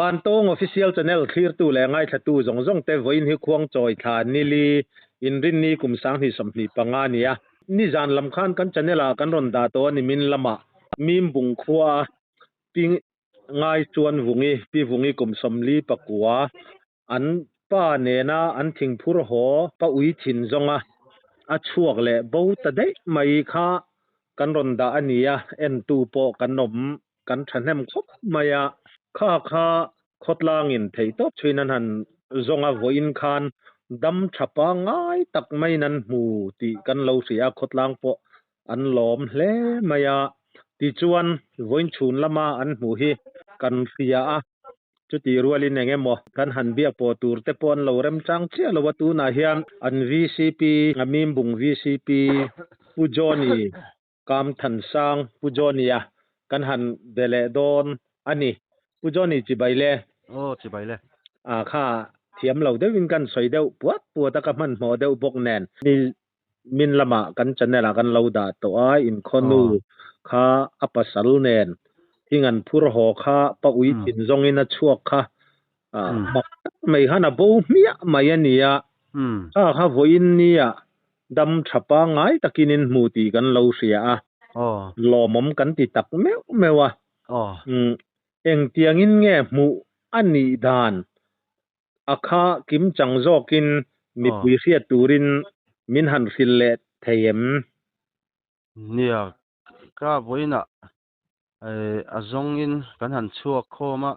Vantawng Official Channel thlirtu leh ngaithlatu zawng zawng te vawiin hi Khuangchawi thla nili Inrinni kum 2025 a ni a. Nizan lam khan kan channel ah kan rawn dah tawh a nimin lamah Mimbung khua a Pi Ngai chuan Vungi, Pi Vungi kum 49 an pa nena an thingphur haw pa ui thin zawnga a chhuak leh bo ta daih mai kha kan rawn dah a ni a, entu pawh kan awm kan thahnem khawp mai a. Kha kha khawtlangin theihtawp chhuin an han zawng a, vawiin khan dam tha pangngai tak maiin an hmu tih kan lo hria a, khawtlang pawh an lawm hle mai a. Tichuan, vawiin chhun lama an hmuh hi kan hria a, chuti rualin eng emaw kan han biak pawh tur te pawh an lo remchang chiah lo a, tunah hian an VCP, Mimbung VCP Pu Johnny Kam Thansang Pu Johnny-a kan han be leh dawn a ni. Pu Johnny chibai le. Aw chibai le. A kha thiam lo deuhin kan sawi deuh puat puat a, ka hmanhmawh deuh bawk nen. Ni min lamah kan channel ah kan lo dah tawh a, inkhawnu kha a pasal nen thing an phur haw kha pa ui thin zawngin a chhuak kha mak tak mai khan a bo hmiah mai a ni a. Kha kha vawiin nia dam tha pangngai takin in hmu tih kan lo hria a, lawmawm kan ti tak meuh meuh a. Engtiangin nge hmuh a nih dan a kha kim chang zawkin mipui hriat turin min han hrilh leh thei em? Nia, ka vawiinah a zawngin kan han chhuak khawm a,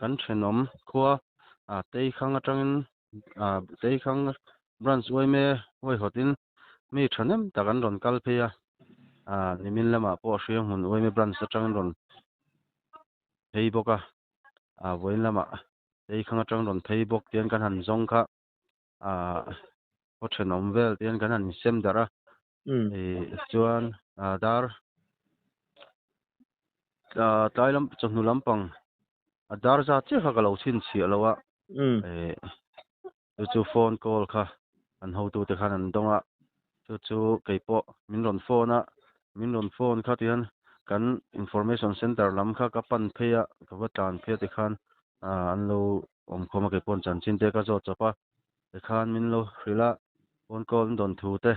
kan thenawm khua Teikhang atangin Teikhang branch uaime huaihawtin mi thahnem tak an rawn kal phei a, nimin lamah pawh Hrianghmun uaime branch atangin rawn phei bawk a, vawiin lamah Teikhang atang rawn phei bawk tian kan han zawng kha khaw thenawm vel tian kan han insem darh a, chuan dar tlai lam chawhnu lampang a dar zat chiah kha ka lo chhinchhiah lo a, chu chu phone call kha an hotute khan an dawng a, chu chu keipawh min rawn phone a, min rawn phone kha tihian kan information center lam kha ka pan phei a, ka va tlan phei a tikhan an lo awm khawm a keipawh chanchin te ka zawt chawp a, tikhan min lo hrilh a, phone call an dawn thu te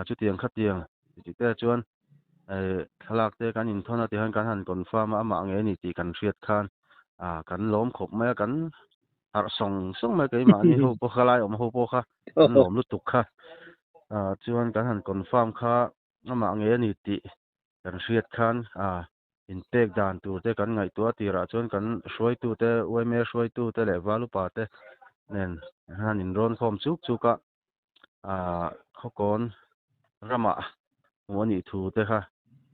chutiang khatiang tih te chuan thlalak te kan inthawn a tihian kan han confirm a, amah nge ni tih kan hriat khan kan lawm khawp mai a, kan harh sawng sawng mai keimahni ho pawh kha lai awm ho pawh kha kan lawm lutuk kha chuan kan han confirm kha amah nge ni tih kan hriat khan inpek dan tur te kan ngaihtuah tirah chuan kan hruaitute yma hruaitute leh valupa te nen han inrawn khawm chuk chuk a. Khawkawn ramah hmuh a nih thu te kha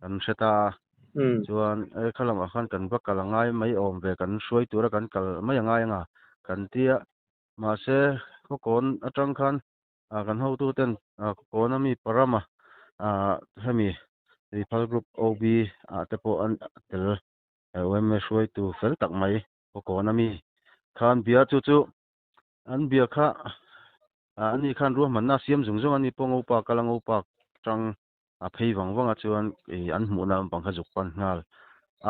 kan hre ta a, chuan e kha lamah khan kan va kal angai mai awm ve, kan hruai tura kan kal mai angai anga kan ti a, mahse Khawkawn atang khan kan hotu ten Khawkawn ami Parama hemi Tuiphal Group OB ah te pawh an tel yma hruaitu fel tak mai Khawkawn ami khan bia chu chu An bia kha ani khan ruahmanna a siam zung zung a ni pawh Ngopa kal a Ngopa tang a phei vang vang a chuan an hmuhna lampang kha zuk pan nghal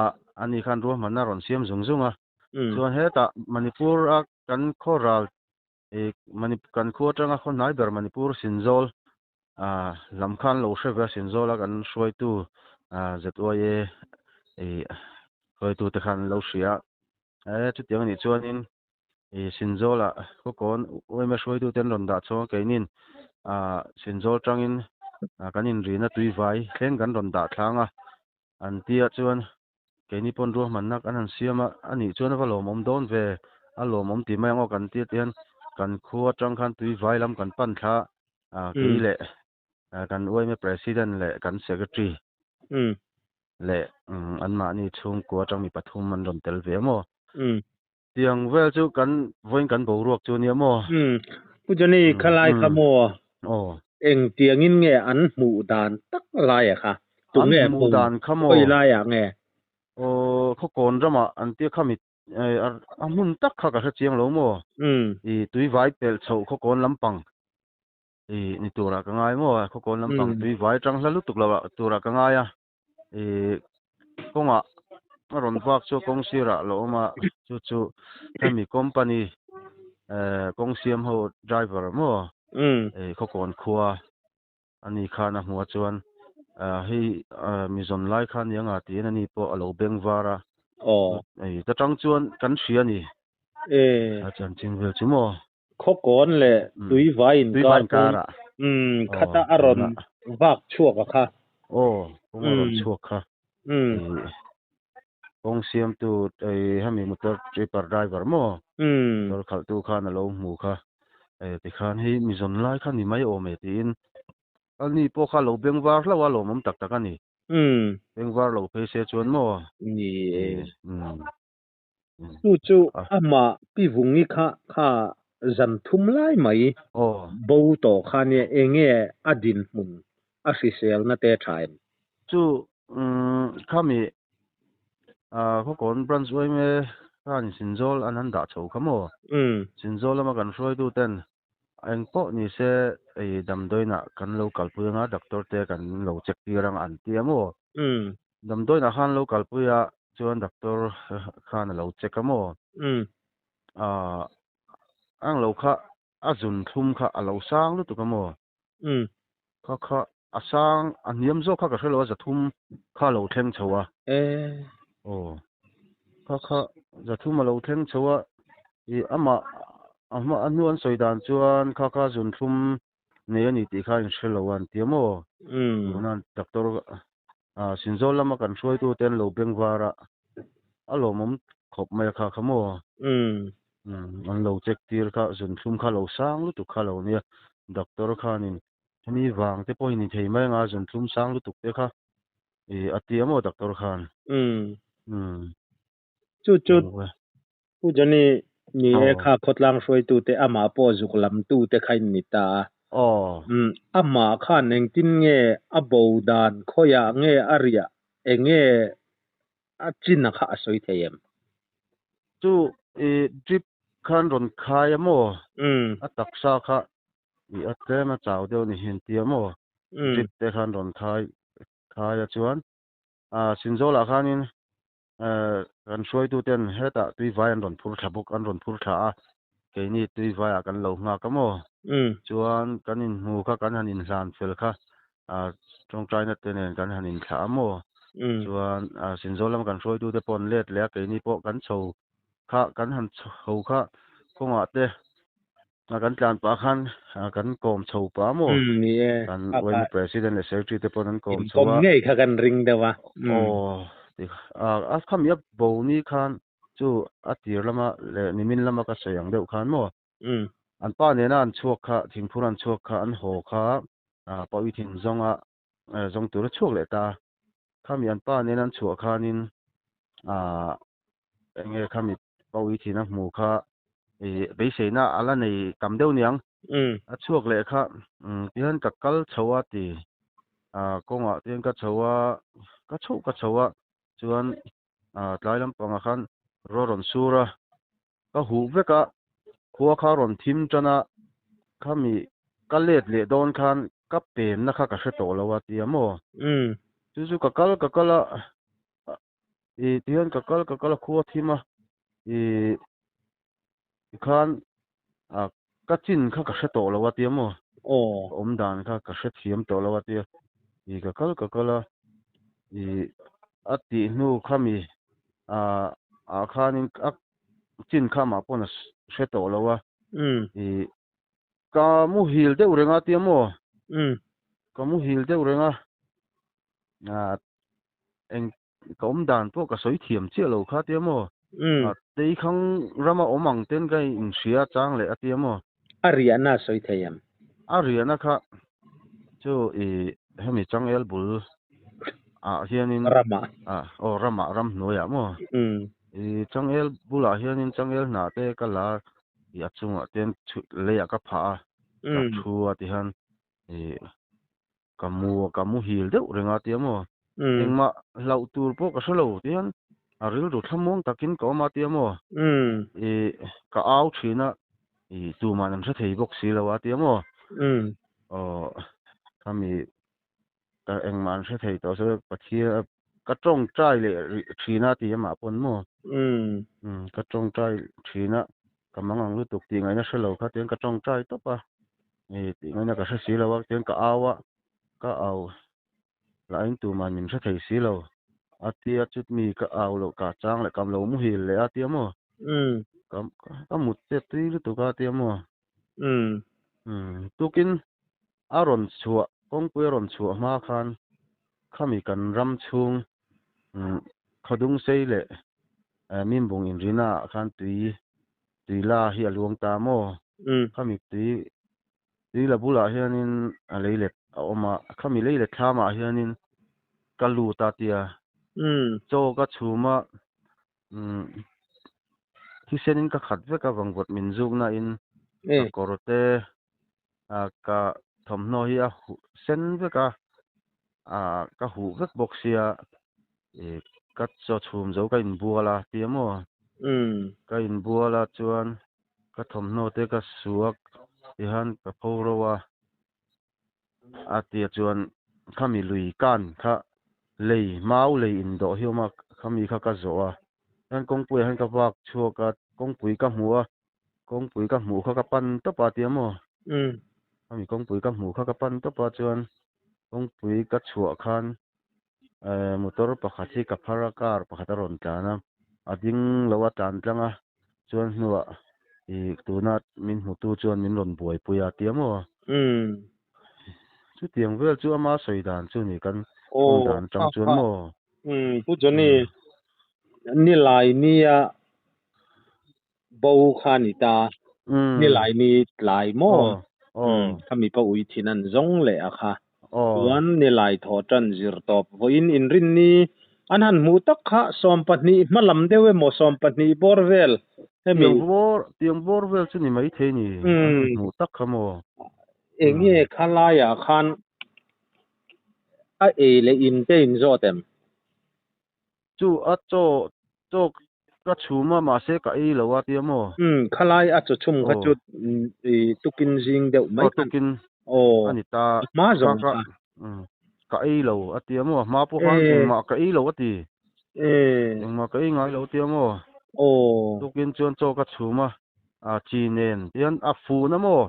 a ani khan ruahmanna a rawn siam zung zung a chuan hetah Manipur a kan khaw ral kan khua atanga khaw hnai ber Manipur Sinzawl lam khan lo hre ve a Sinzawl a kan hruaitu ZYA hruaitu te khan an lo hria a chutiang anih chuanin Ih Sinzawlah khawkawn yma hruaitute an rawn dah chhuak a, keinin ah Sinzawl tangin ah kan inrina tuivai thleng kan rawn dah thlang a, an tia chuan keini pawn ruahmanna kan han siam a, a nih chuan a va lawmawm dawn ve, a lawmawm tih mai ang aw kan tia tihian kan khua atang khan tuivai lam kan pan thla ah kei leh kan yma president leh kan secretary leh anmahni chhungkua atang mi pathum an rawn tel ve a maw. Tiang vel chu kan vawiin kan boruak chu ania maw? Umm. Pu Johnny khalai kha maw? Aw. Engtiangin nge an hmuh dan tak laia kha? Tu nge An hmuh dan kha maw? Khawi laiah nge? Aw, Khawkawn ramah an tia kha mit a hmun tak kha ka hre chiang lo maw? Umm. I tuivai pelh chhoh Khawkawn lampang i ni turah ka ngai maw? Khawkawn lampang tuivai atang hla lutuk lo turah ka ngai a. I kawngah. A rawn vak chu kawng sirah a lo awm a, chu chu hemi company kawng siam ho driver maw Khawkawn khua a ni khan a hmuh a chuan hei mi zawn lai kha nia nga tiin ani pawh a lo beng var a, ta tang chuan kan hria a ni a chanchin vel chu maw. Khawkawn leh Tuivai inkar pawh khata a rawn vak chhuak a kha. Aw, kawng a rawn chhuak kha. Kawng siamtu hemi motor tripper driver maw motor khalhtu khan a lo hmu kha. Tikhan hei mi zawn lai kha ni mai awm e tiin ani pawh kha a lo beng var hlauh a, lawmawm tak tak a ni. Beng var lo phei se chuan maw. Ni e. Chu chu amah Pi Vungi kha kha zan thum lai mai bo tawh kha nia enge a dinhmun a hriselna te tha em? Chu khami Khawkawn Branch yma khan Sinzawl an han dah chho kha maw? Sinzawl lama kan hruaitu ten engpawh ni se damdawiinah kan lo kalpui anga doctor te kan lo check tir ang an ti a maw? Damdawiinah khan lo kalpui a chuan doctor khan a lo check a maw? Ang lo kha a zun thlum kha a lo sang lutuk a maw? Kha kha a sang a hniam zawk kha ka hre lo a zathum kha a lo thleng chho a. Aw kha kha zathum a lo thleng chho a ih amah a hma a hnu an sawi dan chuan kha kha zun thlum nei a ni tih kha in hre lo a an ti a maw? Tuna doctor Sinzawl lama kan hruaitu te an lo beng var a, a lawmawm khawp mai a kha kha maw? An lo check tir kha zunthlum kha lo sang lutuk kha lo nia, doctor khanin hemi vang te pawhin ni thei mai anga zunthlum sang lutuk te kha a ti a maw doctor khan? Chu chu Pu Johnny ni e kha khawtlang hruaitute amah pawh zuk lamtute kha in ni ta a. Amah khan engtin nge a bo dan khawiah nge a riah enge a chin a kha a sawi thei em? Chu i drip khan rawn khai a maw? A taksa kha i a tlem a chau deuh ni hian tia maw? Drip te khan rawn khai khai a chuan Sinzawlah khanin Kan hruaituten hetah tuivai an rawn phur thla bawk, an rawn phur thla a, keini tuivaiah kan lo nghak a maw? Chuan kan inhmu kha kan han inhlan fel kha tawngtaina te nen kan han inthlah a maw? Chuan Sinzawl lama kan hruaitute pawh an let leh a, keini pawh kan chho kha kan han chho kha kawngah te kan tlan pah khan kan kawm chho pah maw? Ni e. Kan yma president leh secretary te pawh an kawm chho a. Inkawm ngei kha kan ring deuh a. Aw, a khami a bo ni khan chu a tir lama leh nimin lama ka sawi ang deuh khan maw? An pa nena an chhuak kha, thingphur an chhuak kha, an haw kha pawi thin zawnga zawng tur a chhuak leh ta. Khami an pa nena an chhuah khanin enge khami pawi thin a hmu kha beiseina a la nei tam deuh niang. A chhuak leh kha tihian ka kal chho a ti kawngah tihian ka chho a, ka chhoh ka chho a chuan tlai lampangah khan ruah rawn sur a. Ka huh vek a, khua kha rawn thim tan a, khami ka let leh dawn khan ka pemna kha ka hre tawh lo a tia maw? Chu chu ka kal ka kal a, i tihian ka kal ka kal a khua thim a, i tikhan ka chin kha ka hre tawh lo a tia maw? Ka awm dan kha ka hre thiam tawh lo a tia, i ka kal ka kal a, i a tih hnu khami ah khanin a chin kha amah pawn a hre tawh lo a, i ka muhil deuh reng a tia maw? Ka muhil deuh reng a, eng ka awm dan pawh ka sawi thiam chiah lo kha tia maw? Teikhang rama awm ang ten ka inhria chang leh a tia maw? A riahna a sawi thei em? A riahna kha chu i hemi changel bul ah hianin Ramah. Aw ramah ramhnuaiah maw? I changel bulah hianin changel hnah te ka la i a chungah te leiah ka phah a, ka thu a tihian i ka mu ka muhil deuh reng a tia maw? Engmah hlauh tur pawh ka hre lo tihian a rilru thlamuang takin ka awm a tia maw? I ka au thin a, i tuman an hre thei bawk si lo a tia maw? Aw khami ka engmah an hre thei tawh se Pathian. Ka tawngtai leh rih thin a ti amah pawn maw? Umm. Umm ka tawngtai thin a, ka mangang lutuk tih ngaihna hre lo kha tiang ka tawngtai tawp a, ih tih ngaihna ka hre si lo a tiang ka au a, ka au lahin tuman min hre thei si lo a tia chutmi ka au loh ka chang leh kam lo muhil leh a tia maw? Umm. Ka ka mut te tui lutuk a tia maw? Umm. Umm tukin a rawn chhuah kawngpui a rawn chhuah hma khan Khami kan ram chhung Khawdungsei leh Mimbung inrina ah khan tui tui la hi a luang ta maw? Khami tui tui la bulah hianin a leilet a awm a, khami leilet thlamah hianin ka lut a tia chaw ka chhum a thisenin ka khat vek a vangvawt min zukna in ka kawr te ka thawmhnaw hi a huh sen vek a, ka huh vek bawk sia ka chaw chhum zo ka inbual a tia maw? Ka inbual a chuan ka thawmhnaw te ka suak tihan ka pho ro a. A tia chuan khami lui kan kha lei mau lei indawh hi a awm a, khami kha ka zawh a, hian kawngpuiah hian ka vak chhuak a, kawngpui ka hmu a, kawngpui ka hmuh kha ka pan tawp a tia maw? Khami kawngpui ka hmuh kha ka pan tawp a chuan kawngpui ka chhuah khan motor pakhat hi ka phar a, car pakhat a rawn tlan a, a ding lo a tlan tlang a, Chuan hnuah i tuna min hmutu chuan min rawn buaipui a tia maw? Chutiang vel chu ama sawi dan chu ni kan awm dan tang chuan maw? Umm Pu Johnny, nilai nia bo kha ni ta, nilai ni tlai maw? Khami pawh ui thin an zawng leh a kha. Chuan nilai thaw tan zir tawp vawiin inrinni an han hmuh tak kha 20 hma lam deuh emaw 20 bawr vel hemi. Tiang bawr tiang bawr vel chu ni maithei ni an han hmuh tak kha maw. Enge kha laiah khan a ei leh in te in zawt em? Chu a chaw chaw ka chhum a mahse ka ei lo a tia maw? Umm khalai a chaw chhum kha chu i tukin zing deuh mai khan. Aw tukin aw a ni ta a hma zawng kha. Umm ka ei lo a tia maw? A hma pawh khan engmah ka ei lo a ti. Engmah ka ei ngai lo a tia maw? Aw. Tukin chuan chaw ka chhum a a chi nen tihian a fun a maw?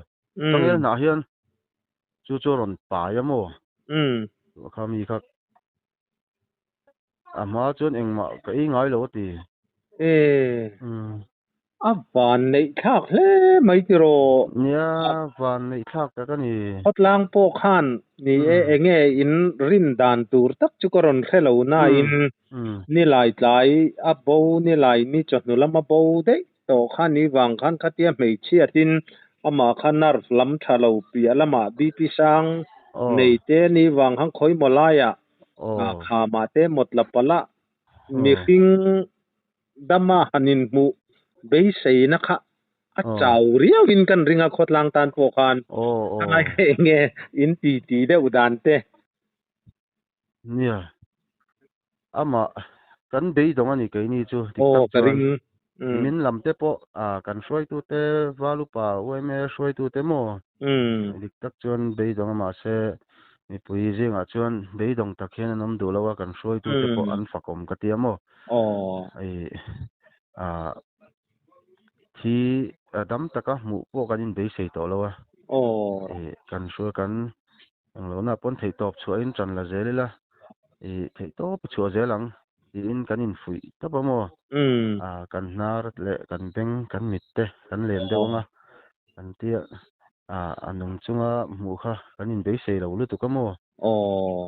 Changel hnah hian chu chu a rawn pai a maw? Kha mi kha A hma chuan engmah ka ei ngai lo a ti. E, a van neih thlak hle mai tiraw? Nia, van neih thlak tak a ni. Khawtlang pawh khan ni e, enge in rin dan tur tak chu ka rawn hre lo nain nilai tlai a bo, nilai ni chawhnu lama bo daih tawh kha ni vang khan khatia hmeichhiatin amah kha nerve lam tha lo piah lamah BP sang nei te ni vang khan khawimaw laiah Khama te mawtla pala mihring dama han inhmuh beiseina kha a chau riauin kan ring a khawtlang tan pawh khan a ngai eng nge in ti ti deuh dan te. Nia, amah kan beidawng a ni keini chu dik tak chuan min lam te pawh kan hruaitute Valupa UMA hruaitute maw dik tak chuan beidawng a mahse mipui zingah chuan beidawng tak hian an awm duh lo a kan hruaitute pawh an fakawm ka tia maw thi dam taka hmuh pawh kan inbeisei tawh lo a kan hruai kan Englohna pawn theihtawp chhuahin ṭan la zel ila, i theihtawp i chhuah zel ang tiin kan infuih tawp a maw? Kan hnar leh kan beng, kan mit te kan len deuh ang a, kan tia a nung chunga hmuh kha kan inbeisei lo lutuk a maw? Aw,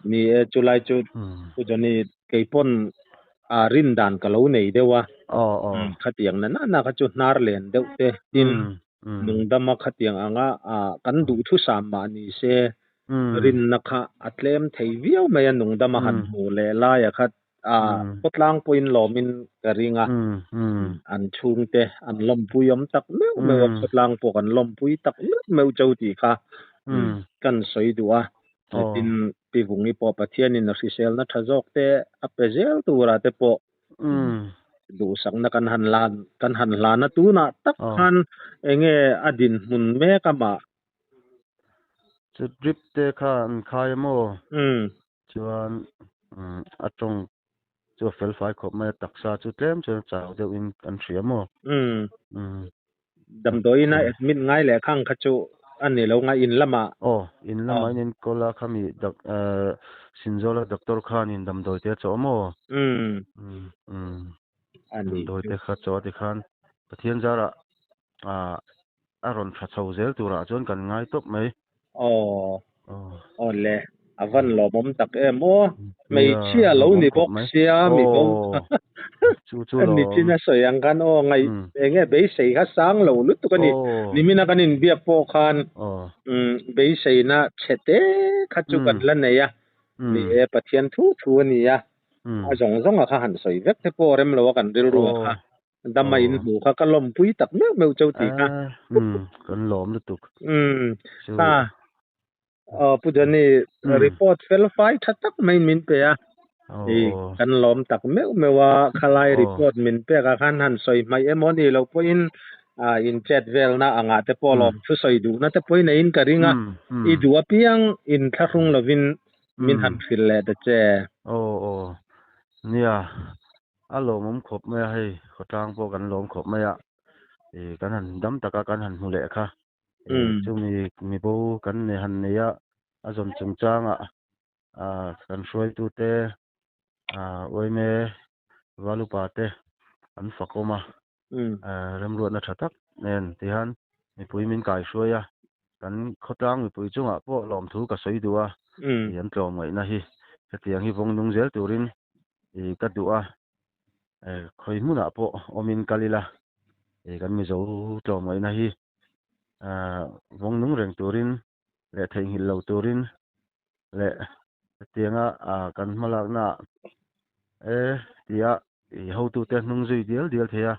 ni e, chulai chu Pu Johnny keipawn a rin dan ka lo nei deuh a, khatiang na na kha chu hnar len deuh te tin Nungdama khatiang anga kan duhthusam mah ni se, rinna kha a tlem thei viau mai a, nungdama han hmuh leh laia kha khawtlang pawhin lawmin ka ring a, an chhungte an lawmpui awm tak meuh meuh a, khawtlang pawh kan lawmpui tak meuh meuh cheu tih kha kan sawi duh a, tin Pi Vungi pawh Pathianin a hriselna tha zawk te a pe zel turah te pawh Duhsakna kan han lan kan han hlan a tunah tak khan enge a dinhmun mek amah. Chu drip te kha an khai a maw? Chuan Um a tawng chu a fel fai khawp mai a, taksa chu tlem chuan a chau deuhin kan hria maw? Um. Um. Damdawiin a admit ngai leh khang kha chu a ni lo nga in lamah. Aw, in lamah in enkawl a, khami dak eh Sinzawla doctor khanin damdawi te a chawh maw? Um. Um um. A ni Damdawi chu. te kha chawh a tikhan Pathian zarah ah a rawn tha chho zel turah chuan kan ngai tawp mai. Aw. Aw. Aw le, a van lawmawm tak em aw. Nia, Hmeichhia lo lawmawm ni khawp bawk mai. sia mi bo. Aw. Chu chu Ni lawm. chin a sawi ang khan aw ngaih eng nge beisei kha sang lo lutuk a ni. Aw. Nimina kan inbiak pawh khan Aw. beiseina chhe te kha chu kan la nei a. Ni e, Pathian thu thu a ni a. A zawng zawnga kha han sawi vek te pawh rem lo a kan rilru a kha. Dam a inhmuh kha ka lawmpui tak meuh meuh cheu tih kha. Umm kan lawm lutuk. Umm kha aw Pu Johnny report fel fai tha tak maiin min pe a. I kan lawm tak meuh meuh a khalai report min pek ah khan han sawi hmaih emaw ni loh pawhin in chat velna angah te pawh lawm thu sawi duhna te pawhin a in ka ring a. I duh apiang in thlahrung lovin min han hrilh leh ta che. Aw aw nia A lawmawm khawp mai a hei, khawtlang pawh kan lawm khawp mai a, ih kan han dam taka kan han hmu leh kha, ih chumi mibo kan nei han nei a, a zawn chungchangah ah kan hruaitute ah uaime valupa te an fakawm a, remruatna tha tak nen tihian mipui min kaihruai a, kan khawtlang mipui chungah pawh lawmthu ka sawi duh a, ih an tlawmngaihna hi hetiang hi vawng nung zel turin ih ka duh a, khawi hmunah pawh awmin kal ila, ih kan Mizo tlawmngaihna hi ah vawng nung reng turin leh theihnghilh lo turin leh hetianga ah kan hmalakna ah e tia ih hotute hnung zui dial dial thei a,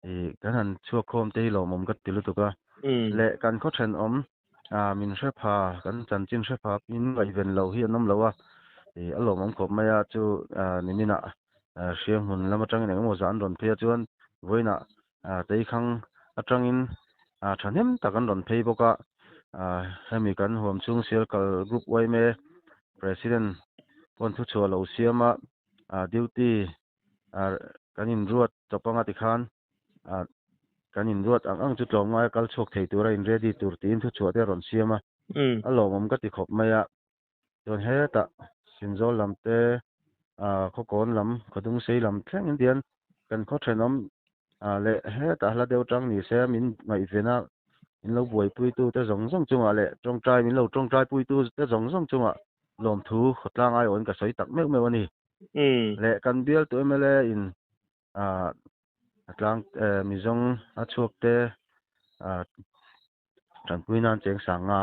ih kan han chhuak khawm te hi lawmawm ka ti lutuk a, leh kan khaw thenawm ah min hre pha kan chanchin hre pha in ngaihven lo hi an awm lo a, ih a lawmawm khawp mai a chu ah niminah ah hrianghmun lam atangin engemaw zah an rawn phei a chuan vawiinah ah teikhang atangin ah thahnem tak an rawn phei bawk a, ah hemi kan huam chhung sialkal group yma president pawn thuchhuah lo siam a ah duty ah kan inruat chawp anga tikhan ah kan inruat ang ang chu tlawmngai a kal chhuak thei tura in ready tur tiin thuchhuah te a rawn siam a, a lawmawm ka ti khawp mai a, chuan hetah Sinzawl lam te ah Khawkawn lam Khawdungsei lam thleng in tihian kan khaw thenawm ah leh hetah hla deuh tang ni se min ngaihven a min lo buaipuitu te zawng zawng chungah leh tawngtai min lo tawngtaipuitu te zawng zawng chungah lawmthu khawtlang aiawhin ka sawi tak meuh meuh a ni. Leh kan bialtu mla in ah a tlang eh mizawng a chhuak te ah tanpui nan cheng sang nga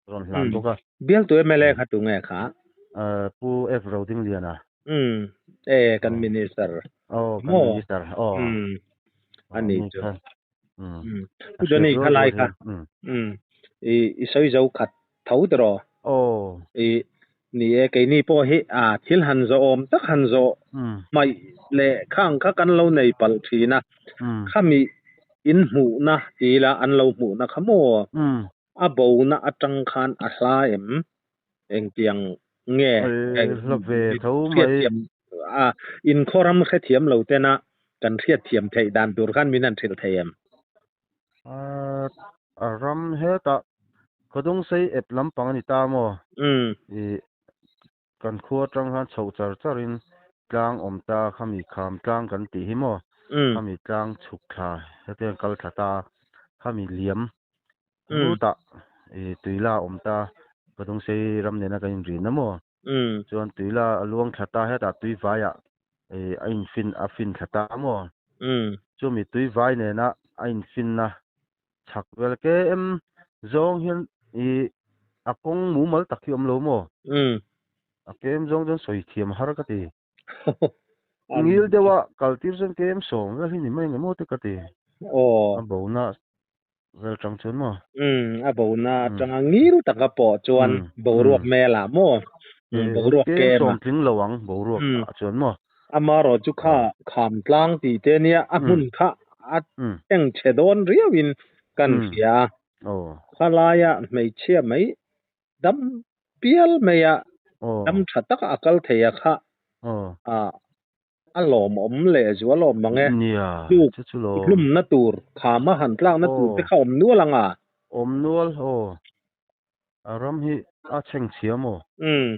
rawn hlan bawk a. Bialtu mla kha tu nge kha? Ah Pu F Rodingliana. Umm e kan minister. Aw kan minister aw. Umm a ni chu. Umm Pu Johnny kha lai kha. Umm i i sawi zo khat tho tiraw? Aw. I ni e keini pawh hi a thil han zawh awm tak han zawh hmaih leh khang kha kan lo nei palh thin a. Khami in hmuhna ti ila an lo hmuhna kha maw? A bona atang khan a hla em? Engtiang nge Hla ve tho mai. Hriatthiam a inkhawram hrethiam lo tena kan hriatthiam theih dan tur khan min han hrilh thei em? A ram hetah Khawdungsei ep lampang a ni ta maw? Ih kan khua atang khan chhoh char charin tlang awm ta khami kham tlang kan tih hi maw? Khami tlang chhuk thla hetiang kal thla ta khami liam Chutah ih tuila a awm ta, Khawdungsei ram nena kan inrin a maw? Chuan tuila a luang thla ta hetah tuivaiah ih a infin a fin thla ta maw? Chumi tuivai nena a infinna chhak vel kem zawng hian ih a kawng mumal tak hi a awm lo maw? A kem zawng chuan sawi thiam har ka ti. Ngil deuha kal tir chuan kem sawm vel hi ni mai nge maw te ka ti. Aw. A bona vel tang chuan maw? Umm, a bona atanga ngil taka pawh chuan boruak melah maw? Boruak kem kem a. Sawm tling lo ang boruak ah chuan maw? Amarawh chu kha kham tlang tih te nia a hmun kha a eng chhe dawn riauin kan hria a. Aw. Khalaia hmeichhia mai dam pial maia. Dam tha taka a kal thei a kha a a lawmawm leh zual awm mang e. Nia, Tluk chu chu lawm. hlumna tur, khama han tlakna tur te kha awm nual ang a. Awm nual aw. A ram hi a chhengchhia maw? Umm.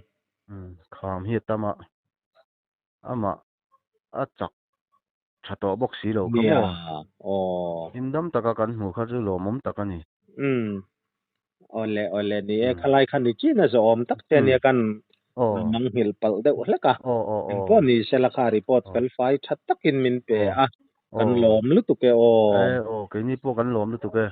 Umm, kham hi a tam a, amah a chak tha tawh bawk si lo kha Nia, maw? aw. Himdam taka kan hmuh kha chu lawmawm tak a ni. Umm, awle awle ni e, khalai kha ni chin a zawhawm tak che ania kan mangnghilh palh deuh hlek a. Engpawh ni sela kha report felfai tha takin min pe a, kan lawm lutuk e aw. E aw, keini pawh kan lawm lutuk e.